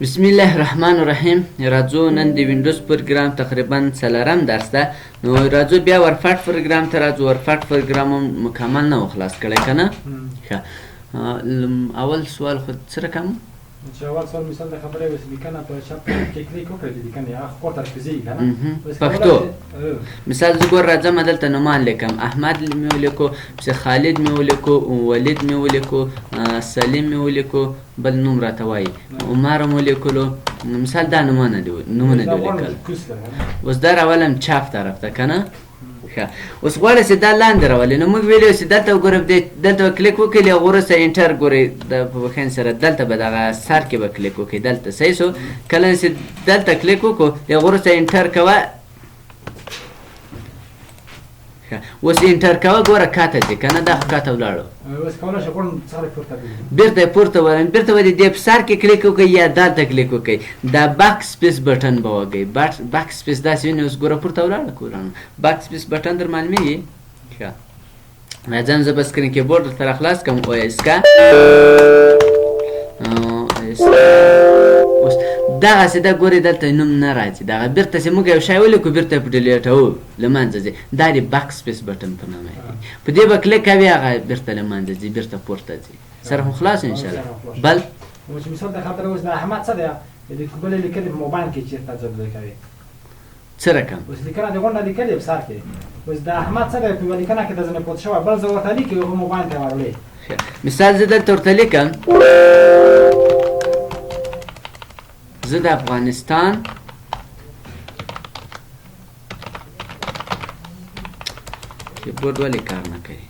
بسم الله الرحمن الرحیم. راځو نن د وینډوز پروګرام تقریبا څلورم درس ده. نو راځو بیا ورفټ پروګرام ته راځو. ورفټ پروګرام هم مکمل نه و خلاص کړی که نه؟ ښه، اول سوال خو څه رقم؟ چې اول سوال مثال د خبرې اوس لیکنه په چپ کې کلیک وکړئ، د لیکنې هغه خو تر کوزېږي که نه؟ پښتو مثال زه ګور راځم دلته نومان لیکم، احمد مې ولیکو، پسې خالد مې ولیکو، ولید مې ولیکو، سلیم مې ولیکو، بل نوم راته وایي عمر مې ولیکلو. مثال دا نومونه دي، نومونه دي ولیکل. اوس دا راولم چپ طرف ته که نه؟ ښه، اوس غواړی چې دا لاندې راولي. نو موږ ویلي چې دلته وګورئ، دلته به کلیک وکړئ، له وروسته enter ګورئ د په بخښنې سره دلته به دغه سر کې به کلیک وکړئ دلته. صحیح سو؟ کله چې دلته کلیک وکړو، له وروسته enter کوه. ښه، اوس enter کوه، ګوره کاته ځي که نه؟ دا خو کاته ولاړو. اوس کولی شي غواړم څخه پورته بیرته یې پورته ولم. بیرته به د دې په سر کې کلیک وکړئ یا دلته کلیک وکړئ، دا backspace button به وګئ. backspace داسې وینئ. اوس ګوره پورته ولاړه که ولاړه؟ backspace button در معلومېږي؟ ښه، راځم زه به screen keyboard درته راخلاص کړم. او اسکا اوس دغسې ده، ګورې دلته نوم نه راځي. دغه بیرته چې موږ یو شی ولیکو بیرته په delete وو له منځه ځي. دا د backspace button په نامه دی، په دې به کلیک کوي، هغه بیرته له منځه ځي، بیرته پورته ځي. سره خو خلاص ان شاء الله. بل اوس مثال د خاطر اوس د احمد څه دی د بلې لیکلې په موبایل کې چېرته ځل کوي؟ څه رقم؟ اوس لیکنه د غونډه لیکلې په سر کې، اوس د احمد څه دی په یوه لیکنه کې د ځنې پوت شوی، بل زه ورته لیکي هغه موبایل ته وروړي. مثال زه دلته ورته لیکم، زه د افغانستان کیبورډ ولې کار نه کوي؟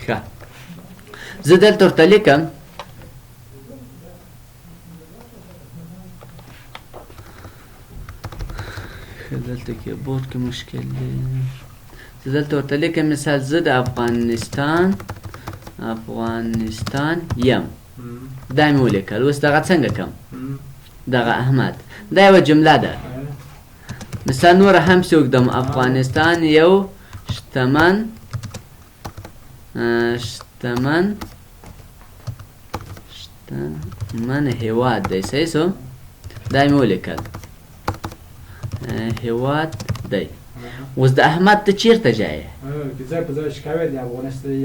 ښه، زه دلته ورته لیکم ښه، دلته کیبورډ کې مشکل دی. زه دلته ورته لیکم مثال زه د افغانستان یم، دا مې ولیکل. اوس دغه څنګه کم؟ دغه احمد دا یوه جمله ده. مثال نوره هم څه وږدم، افغانستان یو شتمن شتمن شتمن هیواد دی. صحیح سو؟ دا مې ولیکل، هیواد دی. اوس د احمد ته چیرته ځای؟ ځای په ځای شکاوی د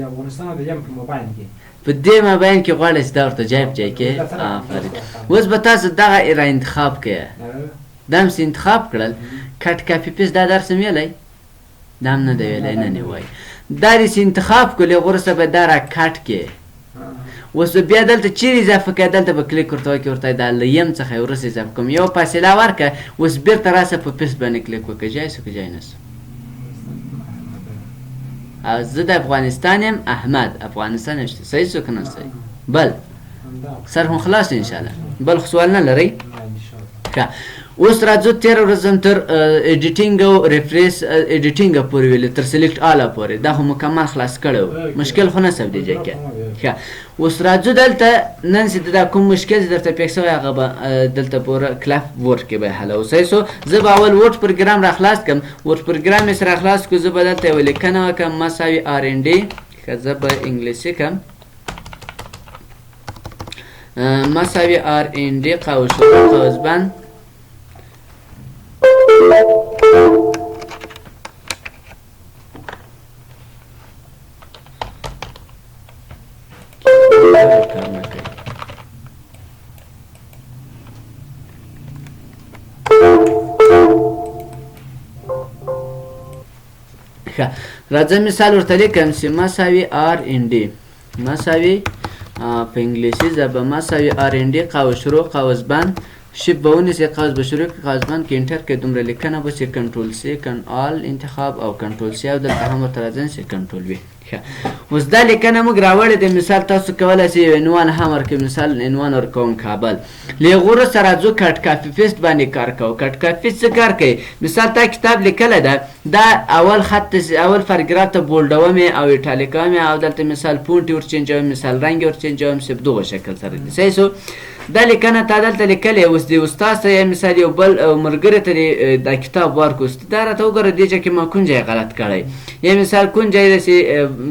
افغانستان د یم په موبایل کې، په دې مابین کې غواړئ چې دا ورته جای په جای کې. آفرین. اوس به تاسو دغه را انتخاب کړئ، دا هم انتخاب کړل، cut copy paste. دا درس هم ویلی؟ دا هم نه دی ویلی، نه نه وایي. دا دې انتخاب کړلې، وروسته به دا را cut کړې. اوس بیا دلته چیرې اضافه کړې؟ دلته به کلیک ورته وکړې، ورته دا له یم څخه یې وروسته اضافه کوم، یوه فاصله ورکړه. اوس بیرته راسه په paste باندې کلیک وکړه، جای سو که جای نه سو؟ او زه د افغانستان یم، احمد افغانستان یم، صحیح سو که نه صحیح؟ بل سر هم خلاص ان شاء الله. بل خو سوال نه لرئ؟ ښه، اوس راځو تېره ورځ هم تر editing او refresh editing پورې ویلې، تر select all پورې دا خو مکمل خلاص کړی و، مشکل خو نه سو دې ځای کې. ښه، اوس راځو دلته نن چې دا کوم مشکل چې درته پېښ شوی هغه به دلته پوره کلف Word کې به حل اوسئ. سو زه به اول Word پروګرام را خلاص کړم. Word پروګرام یې سره خلاص کړو، زه به دلته یوه لیکنه وکړم، مساوي RND. ښه، زه به انګلیسي کړم، مساوي RND قوس شروع قوس بند. کار نه کوي. ښه، راځه مثال ورته لیکم چې مساوي RND مساوي په انګلیسي ژبه مساوي RND قوس شروع قوس بند، shift به ونیسې، قوس به شروع کړې، قوس بند کې enter کې دومره لیکنه به چې control C all انتخاب او control C، او دلته هم ورته راځم چې control V. ښه، اوس دا لیکنه موږ راوړې ده. مثال تاسو کولی شئ یو عنوان هم ورکړئ، مثال عنوان ورکوم کابل. له هغه وروسته راځو cut copy paste باندې کار کوو. cut copy paste څه کار کوي؟ مثال تا کتاب لیکلی ده، دا اول خط ته اول پاراګراف ته بولډوم او ایټالیکوم او دلته مثال فونټ ور چینجوم، مثال رنګ ور چینجوم، سب دغه شکل سره دي. صحیح سو. دا لیکنه تا دلته لیکلې، اوس د استاد ته یا مثال یو بل ملګري ته دا کتاب ورکړو، دا راته وګوره دې ځای کې ما کوم ځای غلط کړی، یا مثال کوم ځای داسې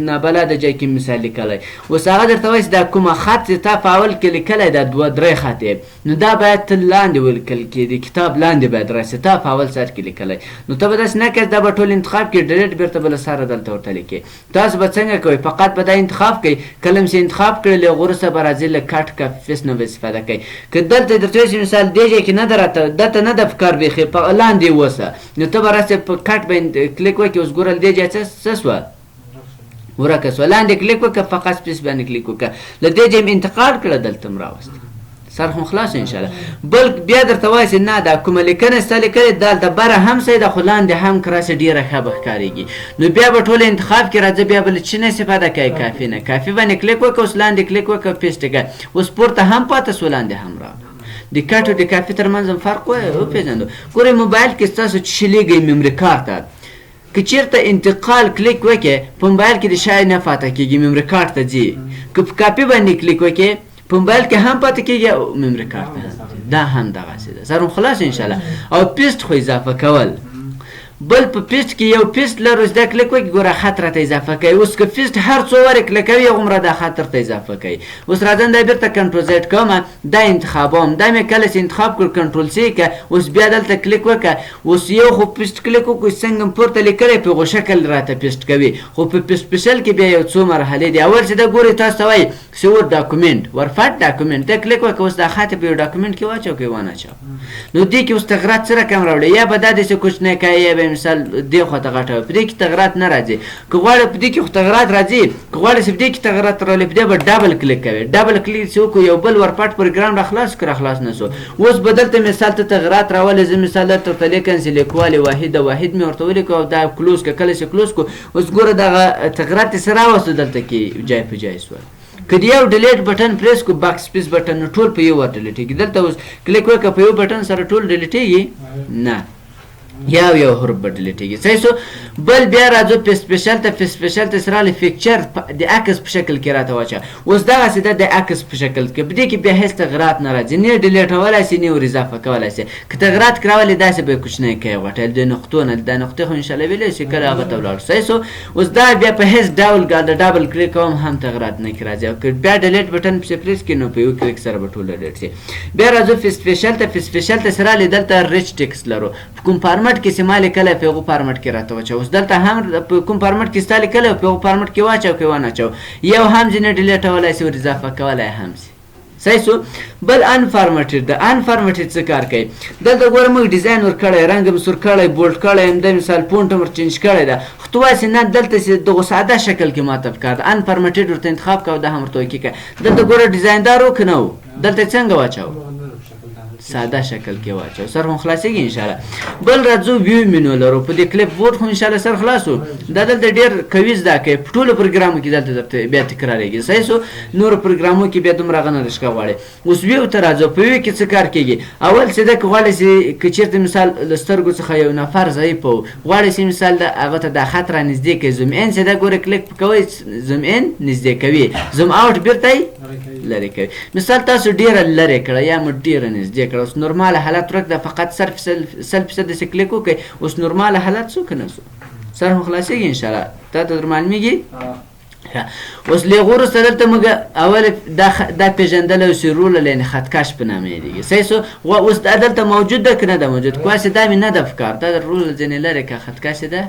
نابلده ځای کې مثال لیکلی. اوس هغه درته وایي چې دا کومه خط چې تا په اول کې لیکلی دا دوه درې خط یې، نو دا باید تل لاندې ولیکل کېږي، کتاب لاندې باید راشي، تا په اول سر کې لیکلی. نو ته به داسې نه کوې، دا به ټول انتخاب کړې، ډیلیټ بېرته به له سره دلته ورته لیکې. تاسو به څنګه کوئ؟ فقط به دا انتخاب کوئ، کله چې انتخاب کړئ له وروسته به راځي له cut copy paste نه به استفاده کوئ. که دلته درته وایي چې مثال دې ځای کې نه ده راته، دلته نه ده پکار بیخي، په لاندې اوسه، نو ته به راسې په cut به کلیک وکړې. اوس ګوره دې ځای څه سوه؟ ورکه سوه. لاندې کلیک وکړه، فقط space باندې کلیک وکړه، له دې ځای مې انتقال کړه دلته مې راوسته، سر هم خلاص ان شاء الله. بل بیا درته وایي چې نه دا کومه لیکنه ستا لیکلې دلته بره هم صحیح ده، خو لاندې هم که راسي ډېره ښه به ښکارېږي. نو بیا به ټول انتخاب کې راځه، بیا به له چی نه استفاده کوې؟ کافي نه، کافي باندې کلیک وکړه، اوس لاندې کلیک وکړه، paste کړه، اوس پورته هم پاته سو، لاندې هم راغله. د cut او د کافي ترمنځ هم فرق وپېژندو. ګورئ موبایل کې ستاسو چې لیږئ memory card ته، که چیرته انتقال کلیک وکړې په موبایل کې د شی نه پاته کېږي، memory card ته ځي. که په کاپي باندې کلیک وکړې په موبایل کې هم پاتې کېږي او memory card ته هم ځي. دا هم دغسې ده. سر خلاص ان شاء الله. او paste خو اضافه کول، بل په paste کې یو paste لرو چې دا کلیک وکړي، ګوره خط راته اضافه کوي. اوس که paste هر څو وارې کلیکوي هغومره دا خط درته اضافه کوي. اوس راځم دا بېرته control Z کوم، دا انتخابوم، دا مې کله چې انتخاب کړ control C که، اوس بیا دلته کلیک وکړه. اوس یو خو paste کلیک وکړو، څنګه مې پورته لیکلی په هغو شکل راته paste کوي، خو په paste special کې بیا یو څو مرحلې دي. اول چې دا ګورئ تاسو ته وایي چې ور document، ورفټ document ته کلیک وکړه، اوس دا خط په یو document کې واچو که وانه چاو. نو دې کې اوس تغیرات څه رقم راوړي، یا به دا داسې کوچنی کوي، یا به مثال دې خوا ته غټه وي، په دې کې تغیرات نه راځي. که غواړې په دې کې خو تغیرات راځي، که غواړې چې په دې کې تغیرات راولې په دې به double click کوي. double click چې وکړو یو بل ورپټ پروګرام را خلاص کړه، خلاص نه سو. اوس به دلته مثال ته تغیرات راولې، زه مثال دلته ورته لیکم چې لیکوال واحد واحد مې ورته ولیکو او دا close که، کله چې close کړو اوس ګوره دغه تغیرات یې څه راوستو دلته کې جای په جای سول. که د یو delete button press کو، backspace button، نو ټول په یو ور ډیلیټېږي. دلته اوس کلیک وکړه په یو بټن سره ټول ډیلیټېږي نه، یو یو حرف به ډیلیټېږي. صحیح سو. بل بیا راځو paste special ته. paste special ته سره picture د عکس په شکل کې راته واچوه. اوس دغسې ده د عکس په شکل کې، په دې کې بیا هېڅ تغیرات نه راځي، نه ډیلیټولی سي نه ور اضافه کولی سي. که تغیرات کراولې داسې به یې کوچنی کوي غټه د نقطو نه، دا نقطې خو انشاءالله ویلی سي کله هغه ته ولاړ. صحیح سو. اوس دا بیا په هېڅ ډول د double click کوم هم تغیرات نه کې راځي، او که بیا delete button پسې press کړي نو په یو کلیک سره به ټول delete سي. بیا راځو paste special ته. paste special ته سره دلته rich text لرو، په کوم فارمټ کې چې ما لیکلی په هغو فارمټ کې راته واچوه. اوس دلته هم په کوم فارمټ کې ستا لیکلی په هغو فارمټ کې واچوه که ونه چوه، یو هم ځینې ډیلیټولی سي ور اضافه کولی هم سي. صحیح سو. بل unformatted ده. unformatted څه کار کوي؟ دلته ګوره موږ design ورکړی، رنګ هم سور کړی، bold کړی هم دی، مثال font هم ور change کړی ده، خو ته وایې نه دلته چې دغه ساده شکل کې ماته پکار ده. unformatted ورته انتخاب کړه او دا هم ورته okay کړه. دلته ګوره design دار و که نه و، دلته څنګه واچوه؟ ساده شکل کې واچو. سر هم خلاصېږي ان شاء الله. بل راځو view menu لرو په دې clipboard خو ان شاء الله سر خلاصو. دا دلته ډېر قوي زده کوي، په ټولو پروګرامو کې دلته درته بیا تکرارېږي. صحیح سو. نورو پروګرامو کې بیا دومره غنه رشکه غواړي. اوس view ته راځو. په view کې څه کار کېږي؟ اول چې ده که غواړي چې که چېرته مثال له سترګو څخه یو نفر ضعیف و، غواړي چې مثال ده هغه ته دا خط را نږدې کوي، zoom in چې ده ګوره کلیک کوي، zoom in نږدې کوي، zoom out بېرته یې لرې کوي. مثال تاسو ډېره لرې کړه یا مو ډېره نږدې کړه، اوس نورماله حالت ورک ده، فقط سل فیصد داسې کلیک وکړئ، اوس نورماله حالت څو که نه څو سر هم خلاصېږي ان شاء الله. تا ته در معلومېږي؟ اوس له هغو وروسته دلته موږ اول دا پېژندلی اوس ruler یعنې خطکش په نامه یادېږي. صحیح سو. اوس دا دلته موجود ده که نه ده موجود؟ کواسې دا مې نه ده پکار، دا ruler ځینې لرې که خطکش ده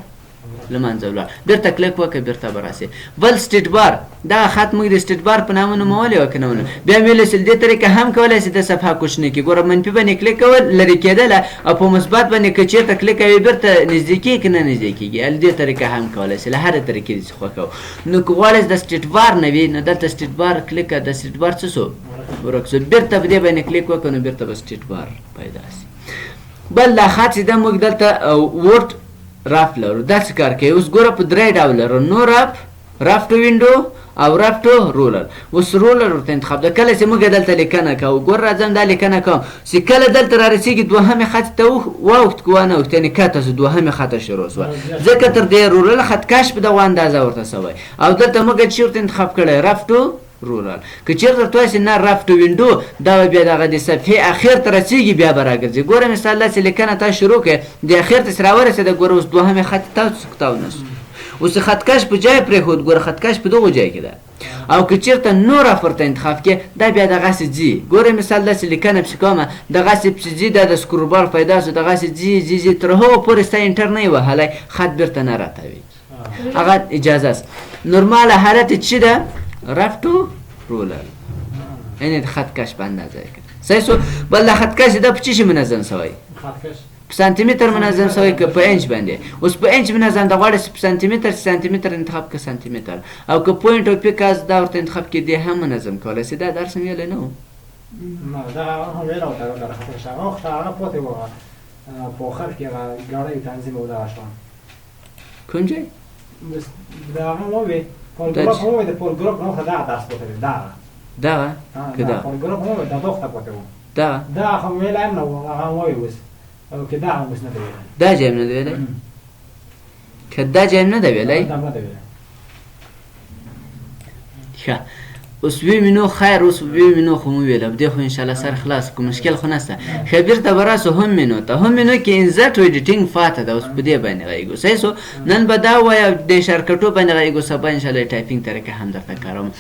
له منځه ولاړ، بېرته کلیک وکړه بېرته به راسي. بل straight bar، دغه خط موږ د straight bar په نامه نومولی وه که نه ونه؟ بیا مې ویل چې دې طریقه هم کولی شي د صفحه کوچنۍ کړي. ګوره منفي باندې کلیک کول لرې کېدله او په مثبت باندې که چېرته کلیک کوي بېرته نږدې کېږي که نه نږدې کېږي. له دې طریقه هم کولی شي، له هرې طریقې دې چې خوښه وه. نو که غواړې چې د straight bar نه وي نو دلته straight bar کلیک کړه، د straight bar څه شو؟ ورک شو. بېرته په دې باندې کلیک وکړه نو بېرته به straight bar پیدا شي. بل دا خط چې ده موږ دلته word wrap لرو، دا څه کار کوي؟ اوس ګوره په درې ډول لرو، no wrap، wrap to window او wrap to ruler. اوس ruler ورته انتخاب ده. کله چې موږ دلته لیکنه کوو، ګور راځم دا لیکنه کوم چې کله دلته را رسېږي دوهمې خط ته واوښت که وانه وښت، یعنې کښته شو، دوهمې خطه شروع شوه، ځکه تر دې ruler خط کش په دغه اندازه ورته سوی. او دلته موږ چې ورته انتخاب کړی wrap to ruler. که چېرته ورته وایي نه wrap to window، دا به بیا دغه د صفحې اخر ته رسېږي، بیا به راګرځي. ګوره مثال داسې لیکنه تا شروع کړې، د اخر ته چې راورسېده، ګوره اوس دوهمې خط ته تاو نه شو، اوس خطکش په جای پرېښود، ګوره خطکش په دغو جای کې ده. او که چېرته نور ورته انتخاب کې، دا بیا دغسې ځي. ګوره مثال داسې لیکنه پسې کومه، دغسې پسې ځي، دا د scroll bar پیدا شو، دغسې ځي ځي ځي تر هغو پورې ستا enter نه یې وهلی، خط بېرته نه راتاوېږي. هغه اجازه است. نورماله حالت چې ده wrap to ruler، یعنې د خط کش په اندازه یې کړه. صحیح سو. بل د خط کش دا په څه شي منظم سوی؟ په سانتي متر منظم سوی که په انچ باندې؟ اوس په انچ منظم ده، غواړې په سانتي متر، سانتي متر انتخاب که سانتي متر، او که point او picas دا ورته انتخاب کې دې هم منظم کولی شي. دا درس مې ویلی نه و؟ نه، دا هم ویله ورته د خط کش هغه وخت هغه پاتې و، په آخر کې هغه ګاډۍ تنظیم او دغه شوه. کوم ځای؟ بس دا هغه مو وی پاراګراف مو وی، د پاراګراف نو دا درس پاتې دی، دغه دغه که دا پاراګراف مو وی دا دوخته پاتې و، دغه دا خو ویلی هم نه و، هغه هم وایي اوس، او که دا هم اوس نه دی ویلی. دا ځای هم نه دی ویلی؟ که دا ځای هم نه دی ویلی؟ دا هم نه دی ویلی. ښه اوس وی مینو، خیر اوس وی مینو خو مو ویله، دې خو انشاءالله سر خلاص کوم مشکل خو نشته. ښه بیرته به راسو home menu ته. home menu کې insert او editing فاته ده، اوس په دې باندې غږېږو. صحیح سو. نن به دا وایو د shortcut و باندې غږېږو، سبا انشاءالله typing طریقه هم درته کاروم.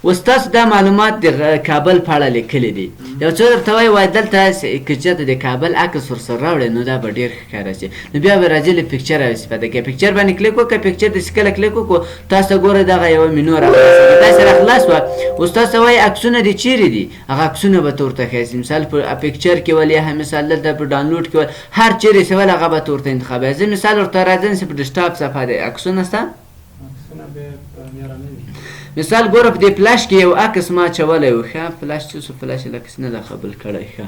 اوس تاسو دا معلومات د کابل په اړه لیکلي دي. یو څه درته وایي، وایي دلته که چېرته د کابل عکس ورسره راوړې نو دا به ډېر ښه ښکاره شي. نو بیا به راځي له picture استفاده کوي. picture باندې کلیک وکړه، picture داسې کله کلیک وکړو تاسو ته ګوره دغه یوه مینو راخلاصېږي، داسې راخلاص وه. اوس تاسو وایي عکسونه دې چیرې دي، هغه عکسونه به ته ورته ښیې. مثال په picture کې ول، یا هم مثال دلته په ډانلوډ کې ول، هر چیرې چې ول هغه به ته ورته انتخابوې. زه مثال ورته راځم چې په desktop صفحه دی عکسونه شته. مثال ګوره په دې فلش کې یو عکس ما اچولی و، ښه فلش چې څه فلش یې لکه نه ده قبول کړی. ښه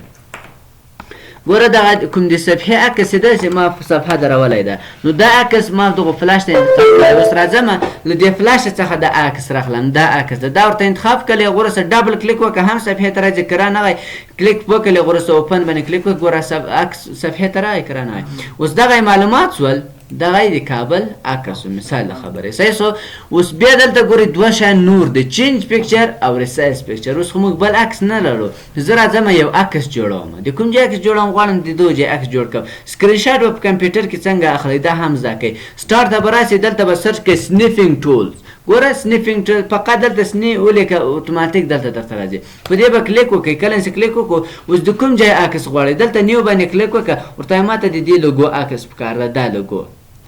ګوره دغه کوم د صفحې عکس ده چې ما په صفحه درولی ده، نو دا عکس ما دغو فلش ته انتخاب کړی. اوس راځم له دې فلش څخه دا عکس راخلم، دا عکس ده، دا ورته انتخاب کړی. وروسته double click وکړه هم صفحې ته راځي، که رانغی کلیک وکړې، وروسته open باندې کلیک وکړه، ګوره عکس صفحې ته راغی که رانغی. اوس دغه معلومات سول، دغه د کابل عکس مثال خبرې. صحیح سو. اوس بیا دلته ګورئ دوه شیان نور دي، change picture او resize picture. اوس خو موږ بل عکس نه لرو، زه راځم یو عکس جوړوم. د کوم ځای عکس جوړوم؟ غواړم د دوه ځای عکس جوړ کړم. سکرین شاټ به په کمپیوټر کې څنګه اخلئ دا هم زده کړئ. start ته به راسئ، دلته به search کړئ Snipping Tools. ګوره Snipping Tool فقط دلته سنی ولیکه، اتوماتیک دلته درته راځي. په دې به کلیک وکړئ. کله چې کلیک وکړو اوس د کوم ځای عکس غواړئ دلته new باندې کلیک وکړه، ورته ماته د دې لوګو عکس پکار ده، دا لوګو.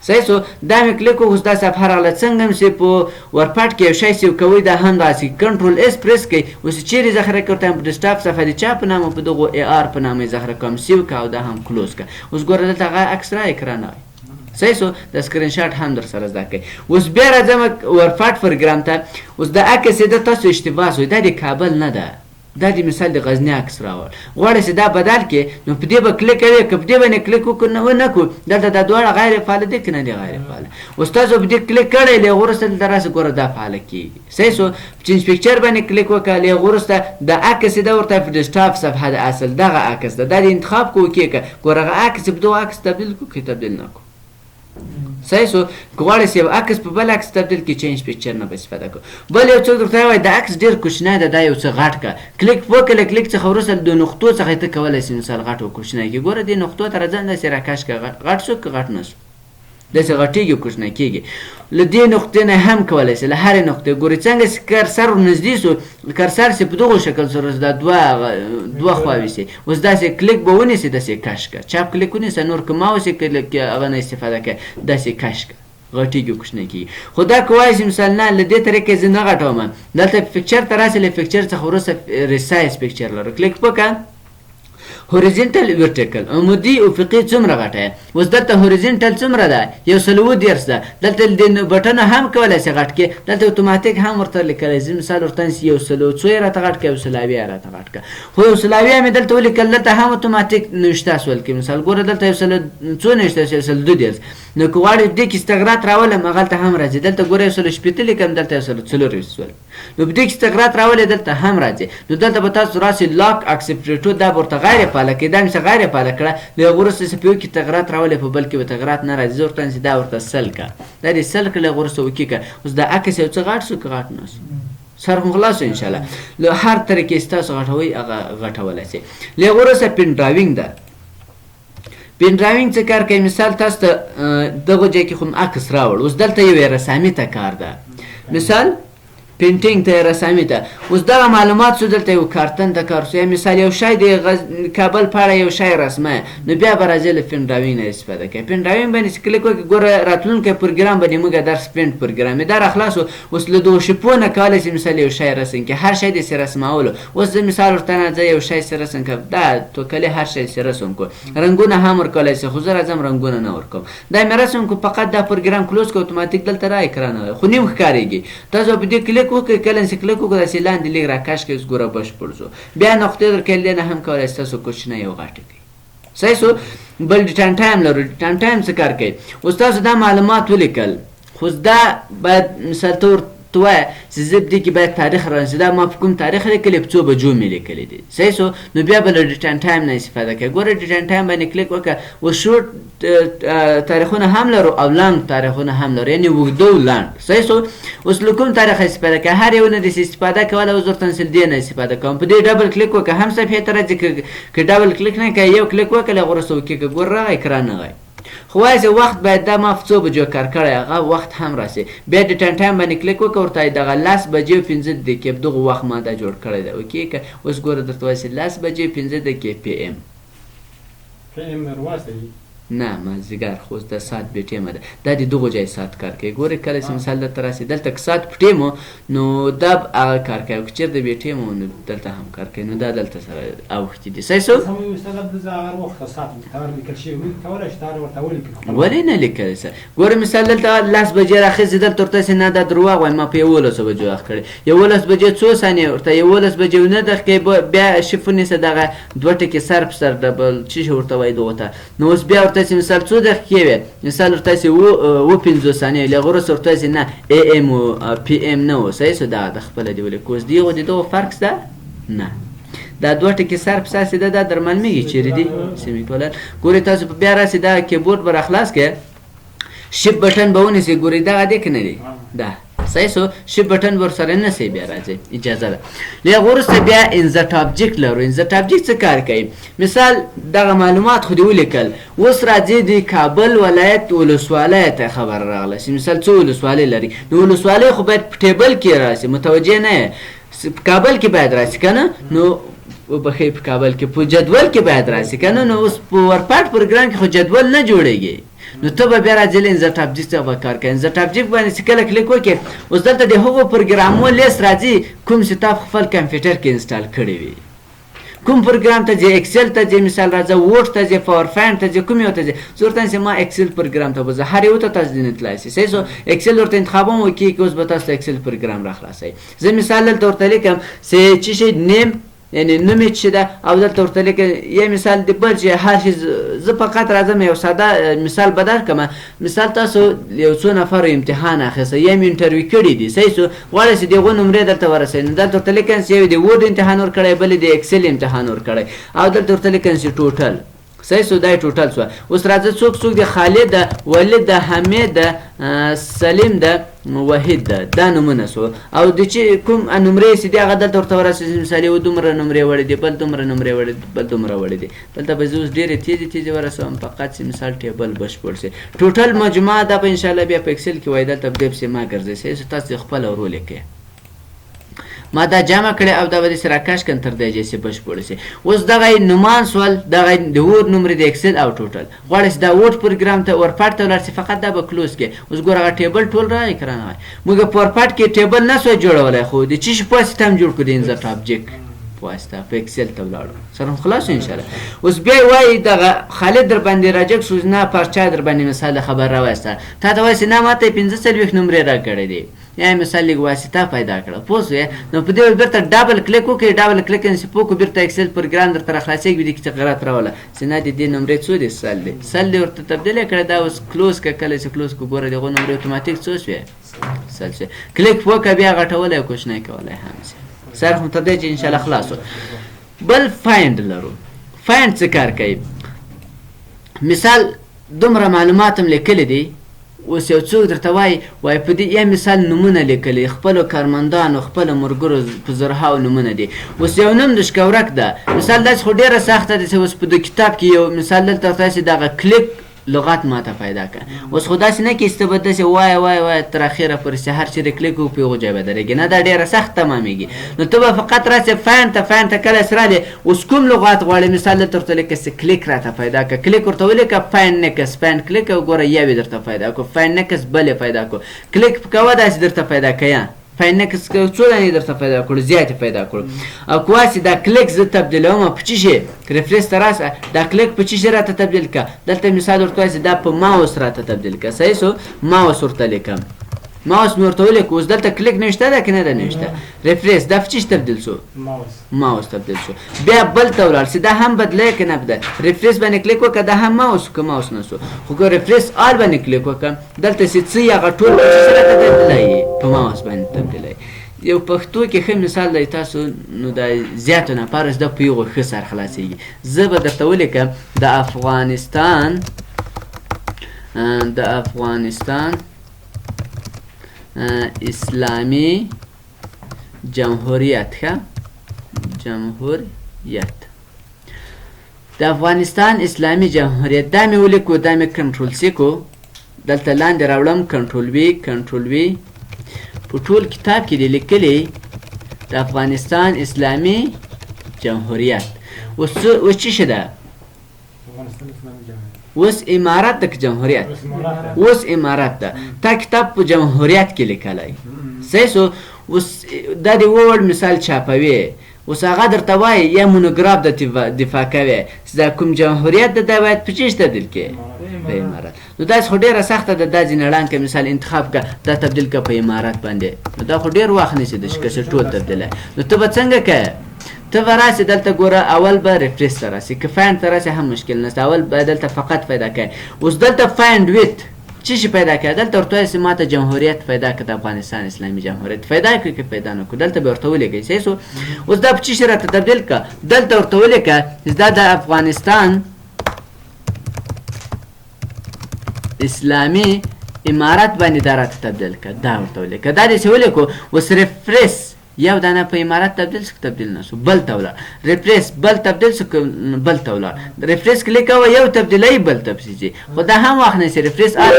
صحیح سو. دا مې کلیک وکړو، اوس دا صفحه راغله. څنګه مې چې په Word کې یو شی save کوئ دا هم داسې control S press کړئ. اوس چیرې ذخیره کړئ؟ ورته په desktop صفحه د چا په نامه، په دغو ای آر په نامه یې ذخیره کوم، save کړه او دا هم close کړه. اوس ګوره دلته هغه عکس راغی که رانغی. صحیح سو. د سکرین شاټ هم در سره زده کړئ. اوس بیا راځم Word پروګرام ته. اوس دا عکس یې ده تاسو اشتباه سوئ، دا د کابل نه ده، دا د مثال د غزني عکس راوړ. غواړئ چې دا بدل کړې نو په دې به کلیک کوې، که په دې باندې کلیک وکړو نه ونه کړو دلته دا دواړه غیر فعال دي که نه دي غیر فعال. اوس تاسو په دې کلیک کړی له هغه وروسته دلته راسئ ګوره دا فعال کېږي. صحیح سو. change picture باندې کلیک وکړه، له هغه وروسته دا عکس ده ورته په desktop صفحه ده، اصل دغه عکس ده، دا د انتخاب کوو کېږه. ګوره هغه عکس په دغه عکس تبدیل کړو که تبدیل نه کړو. صحیح سو. که غواړئ چې یو عکس په بل عکس تبدیل کړي change picture نه به استفاده کړو. بل یو څوک درته وایي دا عکس ډېر کوچنی ده، دا یو څه غټ کړه، کلیک وکړه. له کلیک څخه وروسته د نقطو څخه ته کولی شې مثال غټ او کوچنی کړي. ګوره دې نقطو ته راځم، داسې راکش کړه، غټ شو که غټ نه شو، داسې غټېږي او کوچنی کېږي. له دې نقطې نه هم کولی شې له هرې نقطې ګورې څنګه چې cursor ورنږدې شو، cursor چې په دغو شکل سره دا دوه خواوې شي. اوس داسې کلیک به ونیسې، داسې کش کړه، چپ کلیک ونیسه، نور که ماوس یې کلیک هغه نه استفاده کړه، داسې کش کړه، غټېږي او کوچنی کېږي. خو دا که وایې چې مثال نه له دې طریقې زه نه غټوم، دلته picture ته راسې، له picture څخه وروسته resize picture لرو، کلیک وکړه، horizontal vertical عمودي افقي څومره غټه یې؟ اوس دلته horizontal څومره ده؟ 130 ده. دلته د بټنو هم کولی شي غټ کړي، دلته اتوماتیک هم ورته لیکلی. زه مثال ورته نیسي یو سل او څو یې راته غټ کړه، 170 راته غټ کړه. خو 170 مې دلته ولیکل، دلته هم اتوماتیک نوشته سول کې. مثال ګوره دلته یو سل څو نوشته سول، 132. نو که غواړې دې کې استغراق راولم هغلته هم راځي. دلته ګوره 160 لیکم، دلته 124 سول. نو په دې کې تغیرات راولې دلته هم راځي. نو دلته به تاسو راسي lock accept to، دا به ورته غیر فعاله کړئ. دا مې څه غیر فعاله کړه، له هغه وروسته چې په یو کې تغیرات راولې په بل کې به تغیرات نه راځي. زه ورته وایم چې دا ورته سل کړه، دا دې سل کړه، له هغه وروسته okay کړه. اوس دا عکس یو څه غټ شو که غټ نه شو؟ سر خو خلاص شو انشاءالله. له هر طریقې چې تاسو غټوئ هغه غټولی شئ. له هغه وروسته pen drawing ده. pen drawing څه کار کوي؟ مثال تاسو ته دغه ځای کې خو عکس راوړ، اوس دلته یوې رسامي ته کار ده، مثال painting ته، رسامي ته. اوس دغه معلومات څو دلته یو کارتن ته کار سو، یا مثال یو شی د کابل په اړه یو شی رسمه، نو بیا به راځي له pen drawing نه استفاده کوي. pen drawing باندې چې کلیک وکړي، ګوره راتلونکی پروګرام باندې موږ درس paint پروګرام دا را خلاصو. اوس له دغو شپو نه کولی شي مثال یو شی رسم کړي، هر شی دې سي رسمولو. اوس زه مثال ورته نه زه یو شی سي رسم کړم، دا توکلې هر شی سي رسم کړو، رنګونه هم ورکولی شي، خو زه راځم رنګونه نه ورکوم. دا مې رسم کړو، فقط دا پروګرام close کړو، اتوماتیک دلته را اکران خو نیم ښکارېږي. تاسو په دې کلیک وکړئ، کله چې کلیک وکړئ داسې لاندې لږ راکش کړئ، اوس ګوره بشپړ شو. بیا نقطې درکوي، دې نه هم کولی شي تاسو کوچنی یو غټ کړئ. صحیح سو. بل date and time لرو. date and time څه کار کوي؟ اوس تاسو دا معلومات ولیکل، خو دا باید مثال ته ورته وایه چې زه په دې کې باید تاریخ رانیسي، دا ما په کوم تاریخ لیکلی، په څو بجو مې لیکلی دي. صحیح سو. نو بیا به له date and time نه استفاده کوي. ګوره date and time باندې کلیک وکړه، اوس شورټ تاریخونه هم لرو او long تاریخونه هم لرو، یعنې اوږده او لنډ. صحیح سو. اوس له کوم تاریخ استفاده کوي؟ هر یو نه داسې استفاده کوله، اوس ورته نسل دې نه استفاده کوم. په دې double click وکړه هم صفحې ته راځي، که double click نه کوي یو کلیک وکړه، له وروسته okay که ګوره راغی که رانغی. خو وایي چې وخت باید دا ما په څو بجو کار کړی، هغه وخت هم راسي. بیا date and time باندې کلیک وکړه، ورته دغه 10 بجې او 5 دقیقې په دغه وخت ما دا جوړ کړی دی. okay که اوس ګوره درته وایي چې 10 بجې 5 دقیقې PM. PM وروسته. نه مازدیګر، خو اوس د ساعت بې ټیمه ده، دا د دغو ځای ساعت کار کوي. ګورې کله چې مثال دلته راسي، دلته که ساعت په ټیم و نو دا هغه کار کوي، که چېرته بې ټیمه و نو دلته هم کار کوي. نو دا دلته سره اوښتي دي. صحیح سو. ولې نه لیکل سه؟ ګوره مثال دلته 10 بجې راخیستې، دلته ورته سي نه دا درواغ وایم، ما په 11 بجو وخت کړی، 11 بجې څو ثانیې ورته 11 بجې و نه دقیقې، بیا shift ونیسه، دغه دوه ټکي سر په سر double چې شي ورته وایي دغو ته. نو اوس بیا ورته چې مثال څو دقیقې وې، مثال ورته چې و 50 ثانیې، له هغه وروسته ورته چې نه AM و PM نه و. صحیح سو. دا د خپله دې ولیکو. اوس دې غو د دغو فرق شته نه، دا دوه ټکي سر په سر سي دا در معلومیږي چیرې دي semicolon. ګورې تاسو په بیا راسي دا کیبورډ به راخلاص کړئ، shift button به ونیسئ، ګورئ دغه دی که نه دی دا. صحیح سو. shift button به ورسره نه سي، بیا راځي اجازه ده. له هغه وروسته بیا insert object لرو. insert object څه کار کوي؟ مثال دغه معلومات خو دې ولیکل، اوس راځي د کابل ولایت ولسوالۍ ته خبر راغله چې مثال څو ولسوالۍ لري، نو ولسوالۍ خو باید په table کې راسي، متوجه نه یې، په کابل کې باید راسي که نه، نو وبخښئ په کابل کې په جدول کې باید راسي که نه. نو اوس په WordPad پروګرام کې خو جدول نه جوړېږي، نو ته به بیا راځې له insert object څخه به کار کوې. insert object باندې چې کله کلیک وکړې، اوس دلته د هغو پروګرامو لیست راځي کوم چې تا په خپل کمپیوټر کې install کړی وي. کوم پروګرام ته ځې، Excel ته ځې، مثال راځه Word ته ځې، PowerPoint ته ځې، کوم یو ته ځې. زه ورته وایم چې ما Excel پروګرام ته بوځه، هر یو ته تاسو دې نه تلای شئ. صحیح سو. Excel ورته انتخابوم okay که اوس به تاسو ته Excel پروګرام راخلاصوي. زه مثال دلته ورته لیکم چې څه شی name، یعنی نوم یې څه ده، او دلته ورته لیکم یا مثال د بل چې هر شي. زه فقط راځم یو ساده مثال به درکړم. مثال تاسو یو څو نفرو امتحان اخیستی یا مې interview کړي دي. صحیح سو. غواړئ چې د هغو نمرې دلته ورسوي، نو دلته ورته لیکم چې یو د Word امتحان ورکړی، بل د Excel امتحان ورکړی، او دلته ورته لیکم چې total. صحیح سو. دا total سو. اوس راځه څوک څوک دي، خالد ده، ولید ده، حمید ده، سلیم ده، وحید ده، دا نومونه سو. او د چې کوم نمرې چې دي هغه دلته ورته ورسېږي. مثال یو دومره نمرې وړي دي، بل دومره نمرې وړي دي، بل دومره وړي دي. دلته به زه اوس ډېرې تیزې تیزې ورسوم، فقط چې مثال table بشپړ شي. total مجموعه دا به انشاءالله بیا په Excel کې وایي، دلته به دې پسې ما ګرځي. صحیح سو. تاسو خپله ورو لیکئ. ما دا جمع کړی او دا به داسې راکش کړم تر دې چې بشپړ شي. اوس دغه یې نومان سول، دغه یې د Word نمرې د Excel او total. غواړئ چې دا Word پروګرام ته WordPad ته ولاړ شي، فقط دا به close کړي. اوس ګوره هغه table ټول راغی که رانغی. موږ په WordPad کې table نه سوای جوړولی، خو د څه شي په واسطه هم جوړ کړو، د insert object. په واسطه په اکسل ته ولاړو سره خلاص ان شاء الله. اوس بیا وایي دغه خالد در باندې راجګ شو، نه پارچا در باندې مثال خبر راوسته، تا ته وایي نه ماته 45 نمرې راکړې دي، یا مثال لږ واسطه پیدا کړه، پوه شوې؟ نو په دې بیرته double click وکړئ، double click نسی پوه کو، بیرته اکسل پروګرام درته راخلاصېږي، دې کې تغیرات راوله چې نه د دې نمرې څو دي، 100 دي، 100 دې ورته تبدیل کړه. دا اوس close که، کله چې close کو ګوره دغه نمرې اتوماتیک څو شوې، 100 شوې. کلیک وکړه بیا غټولی او کوچنی کولی هم شي. سر خو تر دې چې انشاءالله خلاص. بل find لرو. find څه کار کوي؟ مثال دومره معلومات هم لیکلي دي، اوس یو څوک درته وایي، وایي په دې یا مثال نومونه لیکلي، خپلو کارمندانو خپلو ملګرو په زرهاو نومونه دي، اوس یو نوم د ورک ده. مثال داسې خو ډېره سخته ده چې اوس په دې کتاب کې یو مثال دلته تاسې دغه کلیک لغت ماته پیدا کړه، اوس خو داسې نه کېږي چې ته به داسې وایه وایه وایه تر اخره پورې چې هر چېرې کلیک وکړو په یوه ځای به درېږي، نه دا ډېره سخت تمامېږي. نو ته به فقط راسې find ته، find ته کله چې رالې اوس کوم لغات غواړې، مثال دلته ورته لیکه چې کلیک راته پیدا کړه، کلیک ورته ولیکه find next، find کلیک او ګوره یو یې درته پیدا کړو، find next بل یې پیدا کړو، کلیک کوه داسې درته پیدا کوي، find next څو دانې درته پیدا کړو، زیاتې پیدا کړو. او که واسې دا کلیک زه تبدیلوم په څه شي، reference ته راسه، دا کلیک په څه شي راته تبدیل کړه، دلته مثال ورته وایي دا په ماوس راته تبدیل کړه، صحیح سو، ماوس ورته لیکم، ماوس مې ورته ولیکو، اوس دلته کلیک نشته ده که نه ده؟ نشته. reference دا په څه شي تبدیل سو؟ ماوس تبدیل سو. بیا بل ته ولاړ سي، دا هم بدلی که نه بدل، reference باندې کلیک وکړه، دا هم ماوس که ماوس نه سو، خو که reference all باندې کلیک وکړه، دلته چې څه یې هغه ټول په څه شي راته تبدیلوي؟ په ماوس باندې تبدیلوي. یو پښتو کې ښه مثال دی تاسو نو د زیاتو نفرو زده په یو ښه سر خلاصېږي. زه به درته ولیکم د افغانستان، د افغانستان اسلامي جمهوریت، ښه جمهوریت، د افغانستان اسلامي جمهوریت، دا مې ولیکو، دا مې control C کو، دلته لاندې راوړم control V، control V، په ټول کتاب کې دې لیکلي د افغانستان اسلامي جمهوریت. اوس څه شی ده؟ اوس امارت ده که جمهوریت؟ اوس امارت ده. تا کتاب په جمهوریت کې لیکلی، صحیح سو؟ اوس دا د ووړ مثال چاپوي، اوس هغه درته وایي یا مونوګراف د دفاع کوي چې دا کوم جمهوریت ده دا باید په څه شي تبدیل کړي؟ په امارت. نو داسې خو ډېره سخته ده، دا ځینې ړنګ که مثال انتخاب که دا تبدیل که په امارت باندې، نو دا خو ډېر وخت نیسي د که چې ټول تبدیلی. نو ته به څنګه کوې؟ ته به راسې دلته ګوره، اول به reference ته راسې، که find ته راسې هم مشکل نشته، اول به دلته فقط پیدا کوې. اوس دلته find with څه شي پیدا کوې؟ دلته ورته وایي چې ماته جمهوریت پیدا کړه، د افغانستان اسلامي جمهوریت پیدا کړه که پیدا نه کړو، دلته به ورته ولیکئ، صحیح سو؟ اوس دا په څه شي راته تبدیل کړه؟ دلته ورته ولیکه چې دا د افغانستان اسلامي امارت باندې دا راته تبدیل کړه، دا ورته ولیکه. دا دې چې ولیکو، اوس reference یو دانه په امارت تبدیل سو تبدیل نه سو، بل ته ولاړ، reference بل تبدیل سو بل ته ولاړ، reference کلیک کوه یو تبدیلوي بل تبدیلوي، خو دا هم وخت نیسي. reference all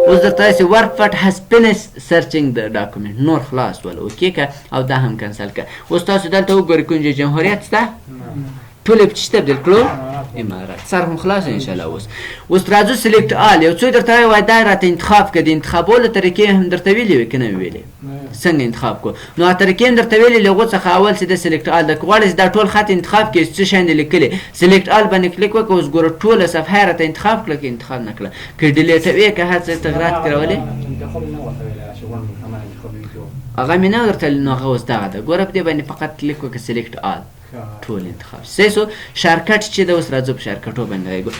اوس درته وایي چې WordPad has finished searching the document، نور خلاص ول، okay که او دا هم کنسل که. اوس تاسو دلته وګورئ کوم چې جمهوریت شته، ټول یې په څه تبدیل کړو؟ امارت. سر هم خلاص ان شاء الله. اوس راځو select all. یو څوک درته وایي دا راته انتخاب کړه، د انتخابولو طریقې هم درته ویلې وي که نه ویلې؟ څنګه انتخاب کو؟ نو هغه طریقې هم درته ویلې، له هغو څخه اول چې د select all ده، که غواړې چې دا ټول خط انتخاب کړې څه شیان دې لیکلي، select all باندې کلیک وکړه، اوس ګوره ټوله صفحه یې راته انتخاب کړه که انتخاب نه کړه، که ډیلیټوې که هر څه تغیرات کړولې، هغه مې نه ورته، نو هغه اوس دغه ده. ګوره په دې باندې فقط کلیک وکړه، select all، ټول انتخاب صحیح سو. shortcut چې ده اوس راځو په shortcut و باندې غږو.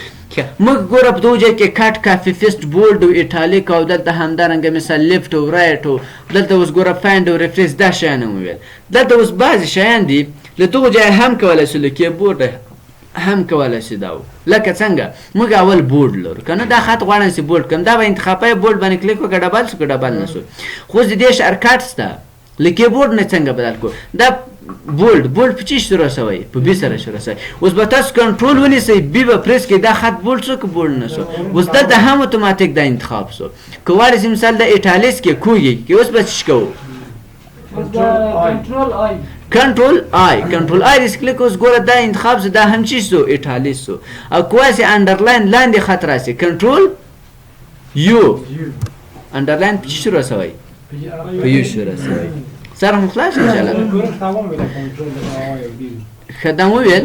موږ ګوره په دغو ځای کې cut، copy، paste، bold او italic او دلته همدارنګه مثال left او right او دلته اوس ګوره find او reference، دا شیان هم وویل. دلته اوس بعضې شیان دي له دغو ځایه هم کولی شو، له کیبورډ هم کولی شو دا لکه څنګه موږ اول bold لرو که نه، دا خط غواړم چې bold کړم، دا به انتخابوي، bold باندې کلیک وکړه، double شو که double نه شو. خو اوس د دې shortcut شته، له کیبورډ نه څنګه بدل کړو؟ دا bold، bold په څه شروع شوی؟ په B سره شروع شوی. اوس به تاسو کنټرول ونیسئ، B به پریس کړئ، دا خط bold شو که bold نه شو؟ اوس دلته هم اتوماتیک دا انتخاب شو. که غواړئ چې مثال د italics کې کوږي کې اوس به څه کوو؟ control I، control I، control I دې کلیک، اوس ګوره دا انتخاب شو، دا هم څه شو؟ italics شو. او که واسې underline لاندې خط راسي، control U، underline په څه شروع شوی؟ په U شروع شوی. سر هم خلاص ان شاء الله. ښه دا مو وویل.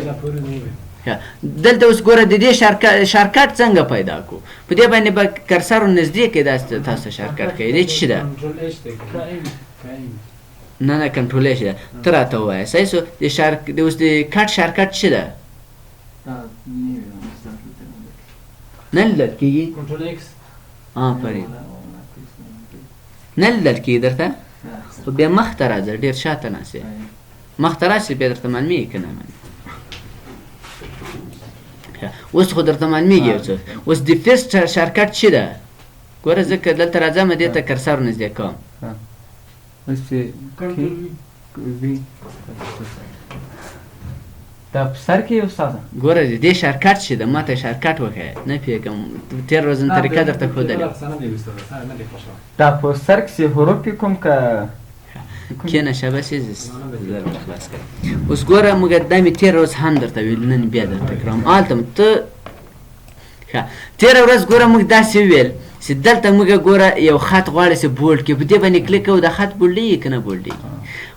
دلته اوس ګوره د دې shortcut څنګه پیدا کو؟ په دې باندې به cursor نږدې کې دا تاسو shortcut کوي. دې څه ده؟ نه نه کنټرول H ده. ته راته ووایه صحیح سو. د شارک د اوس د cut shortcut څه ده؟ نه لیدل کېږي؟ control X. آفرین، نه لیدل کېږي درته؟ خو بیا مخته راځه، ډېر شاته ناست یې. مخته راشي بیا درته معلومېږي که نه معلومېږي. اوس خو درته معلومېږي یو څه. اوس د first shortcut څه ده؟ ګوره زه که دلته راځم دې ته cursor نږدې کوم. دا په سر کې استاد ګوره د دې shortcut څه ده؟ ما ته shortcut وښیه. نه پوهېږم، تېره ورځ مې طریقه درته ښودلې. دا په سر کې حروف کوم که کښېنه شاباسي، زه به خلاص کړم. اوس ګوره موږ دا مې تېره ورځ هم درته ویل، نن بیا درته کړم. هلته ته ښه تېره ورځ ګوره موږ داسې وویل چې دلته موږ ګوره یو خط غواړي چې bold کړي، په دې باندې کلیک کوو دا خط بولډېږي که نه بولډېږي؟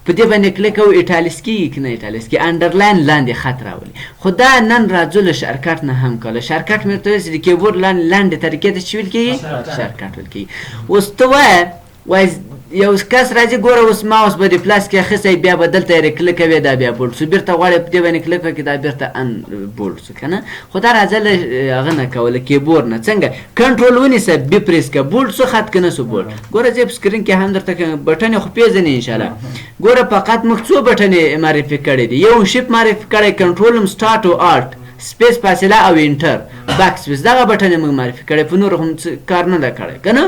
په دې باندې کلیک کوو italics کېږي که نه italics کېږي؟ underline لاندې خط راولي. خو دا نن راځو له shortcut نه هم کوله. shortcut مې ورته وویل چې د کیبورډ لاندې لاندې طریقې ته څه ویل کېږي؟ shortcut ویل کېږي. اوس ته وایه، وایي یو کس راځي ګوره اوس ماوس به دې پلاس کې اخیستی، بیا به دلته یې کلیک کوې دا بیا bold سو، بیرته غواړې په دې باندې کلیک وکړې دا بیرته unbold سو که نه. خو دا راځه له هغه نه کوه، له کیبورډ نه. څنګه؟ کنټرول ونیسه، B press که، bold سو خط که نه سو bold. ګوره زه په screen کې هم درته بټنې خو پېژنې انشاءالله. ګوره فقط موږ څو بټنې معرفي کړې دي. یو shift معرفي کړی، کنټرول هم start او alt، space فاصله او enter، backspace، دغه بټنې موږ معرفي کړی، په نورو هم څه کار نه ده کړی که نه.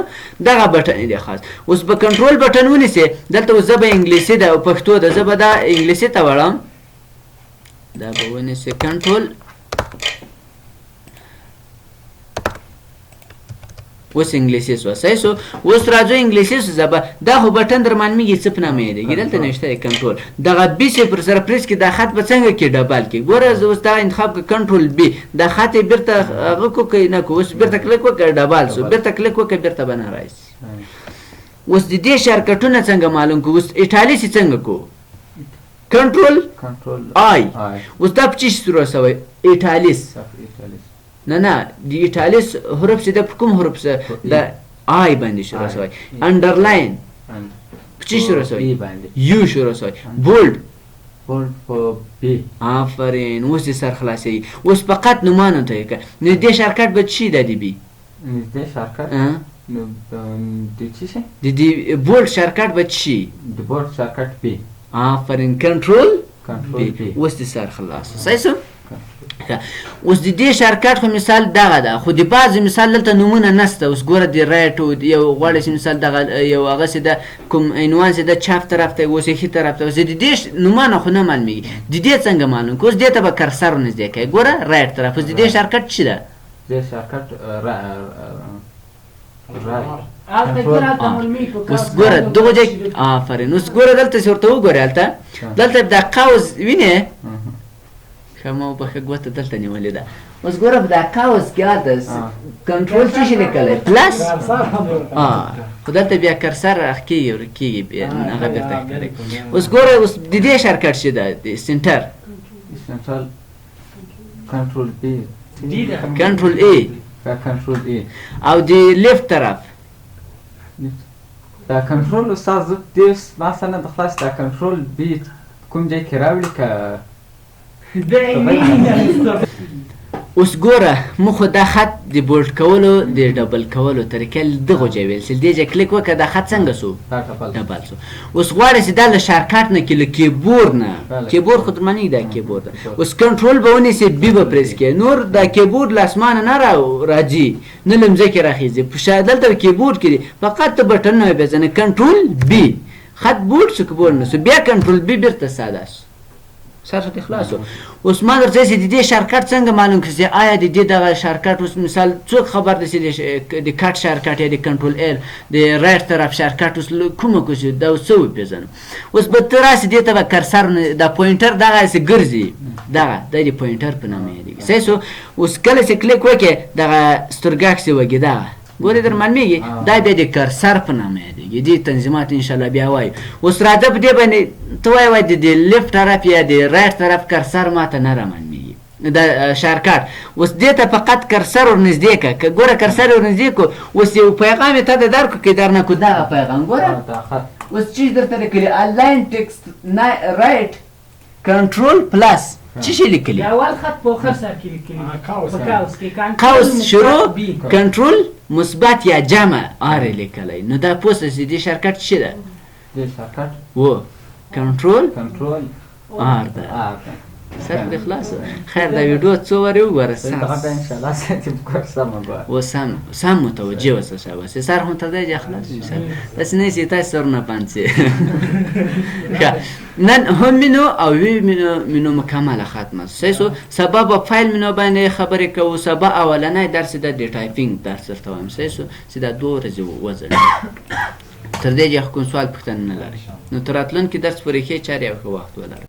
دغه بټنې دي خاص. اوس به کنټرول بټن ونیسې، دلته اوس زه به انګلیسي ده او پښتو ده، زه به دا انګلیسي ته وړم، دا به ونیسې کنټرول. اوس انګلیسي سوه، صحیح سو. اوس راځو انګلیسي سو. زه دا خو بټن در معلومېږي څه په نامه یادېږي، دلته نوشته دی کنټرول. دغه B چې پر سره press کړي دا خط به څنګه کې double کړي؟ ګوره زه اوس دا انتخاب کړم کنټرول B، دا خط یې بیرته هغه کو که نه کو، اوس بیرته کلیک وکړه double سو، بیرته کلیک وکړه بیرته به نه راشي. اوس د دې شارکټونه څنګه معلوم کړو؟ اوس italics یې څنګه کړو؟ control I. اوس دا په څه شي شروع سوی؟ italics. نه نه د italics حروف چې ده په کوم حروف سره؟ د I باندې شروع سوی. underline په څه شروع سوی؟ U شروع سوی. bold په B. آفرین، اوس دې سر خلاصوي. اوس فقط نومانو ته یې که نږدې shortcut به څه شي ده د B؟ نږدې shortcut نو د څه شي؟ د دې bold shortcut به څه شي؟ د bold shortcut B. آفرین، control B. اوس دې سر خلاص صحیح سو. اوس د دې shortcut خو مثال دغه ده، خو د بعضې مثال دلته نومونه نسته. اوس ګوره د right او یو غواړي چې مثال دغه یو هغه چې ده کوم عنوان چې ده چپ طرف ته اوس ښي طرف ته، اوس د دې نومونه خو نه معلومېږي. د دې څنګه معلوم کړو؟ اوس دې ته به cursor نږدې کوې. ګوره right طرف. اوس د دې shortcut څه ده؟ دې shortcut اوس ګوره دغه ځای. آفرین، اوس ګوره دلته چې ورته وګورې، هلته دلته دا قوس وینې؟ ښه ما په ښه ګوته دلته نیولې ده. اوس ګوره په دا قوس کې هلته کنټرول څه شي لیکلی؟ plus. خو دلته بیا cursor کېږي ورکېږي، بیا هغه بېرته ښکاري. اوس ګوره اوس د دې shortcut څه ده؟ د center control B، control A، control A. او د left طرف دا کنټرول استاد زه دې ما سره نه ده خلاص. دا control B کوم ځای کې راوړي که اوس ګوره موږ خو دا خط د bold کولو د double کولو طریقه دغو ځای ویل چې دې ځای کلیک وکړه دا خط څنګه سو؟ double سو. اوس غواړې چې دا له shortcut نه کې له کیبورډ نه، کیبورډ خو درمنې دا کیبورډ ده. اوس کنټرول به ونیسې، B به press کړې، نور دا کیبورډ له اسمانه نه راځي نه له مځکې راخیږي، په دلته کیبورډ کې دی، فقط ته بټنونه وبېزنې. control B خط bold سو که bold نه سو، بیا control B بیرته ساده سو، سر دې خلاص. اوس ما درته چې د دې shortcut څنګه معلوم کړو چې آیا د دې دغه shortcut اوس مثال څوک خبر دی چې د cut shortcut یا د control L د right طرف shortcut اوس کومه کو چې دا اوس څه وپېژنو. اوس به ته راسې دې ته به cursor دا pointer دغه هسې ګرځي، دغه د دې pointer په نامه یادېږي. صحیح سو. اوس کله چې کلیک وکړې دغه سترګک سي وږي دغه ګورې در معلومیږي؟ دا بیا د cursor په نامه یادېږي. دې تنظیمات انشاءالله بیا وایو. اوس راځه په دې باندې ته وایې وایې د دې left طرف یا د right طرف cursor ماته نه رامعلومیږي دا shortcut. اوس دې ته فقط cursor ورنږدې که، که ګوره cursor ورنږدې کو، اوس یو پیغام یې ته درکو که در نه کو دغه پیغام ګوره اوس چی درته لیکلي align text right control plus چی شي لیکلي؟ د اول خط په اخر سر کې لیکلي په قوس کې قوس شروع کنټرول مثبت یا جمع R لیکلی. نو دا پوه سه چې دې shortcut څه ده؟ دې shortcut و کنټرول کنټرول R ده. سر دې خلاص. خیر دا ویډیو څو وارې وګوره. و سم سم متوجه اوسه شاباسي. سر هم تر دې ځایه خلاص انشاءالله. داسې نه چې تاسو سرونه بند شي. ښه نن home menu او view menu مکمله ختمه صحیح سو. سبا به file menu باندې خبرې کوو. سبا اولنی درس ده د typing درس درته وایم صحیح سو چې دا دوه ورځې وځل. تر دې ځایه کوم سوال پوښتنه نه لرئ. نو تر راتلونکي درس پورې ښې چارې او ښه وخت ولرئ.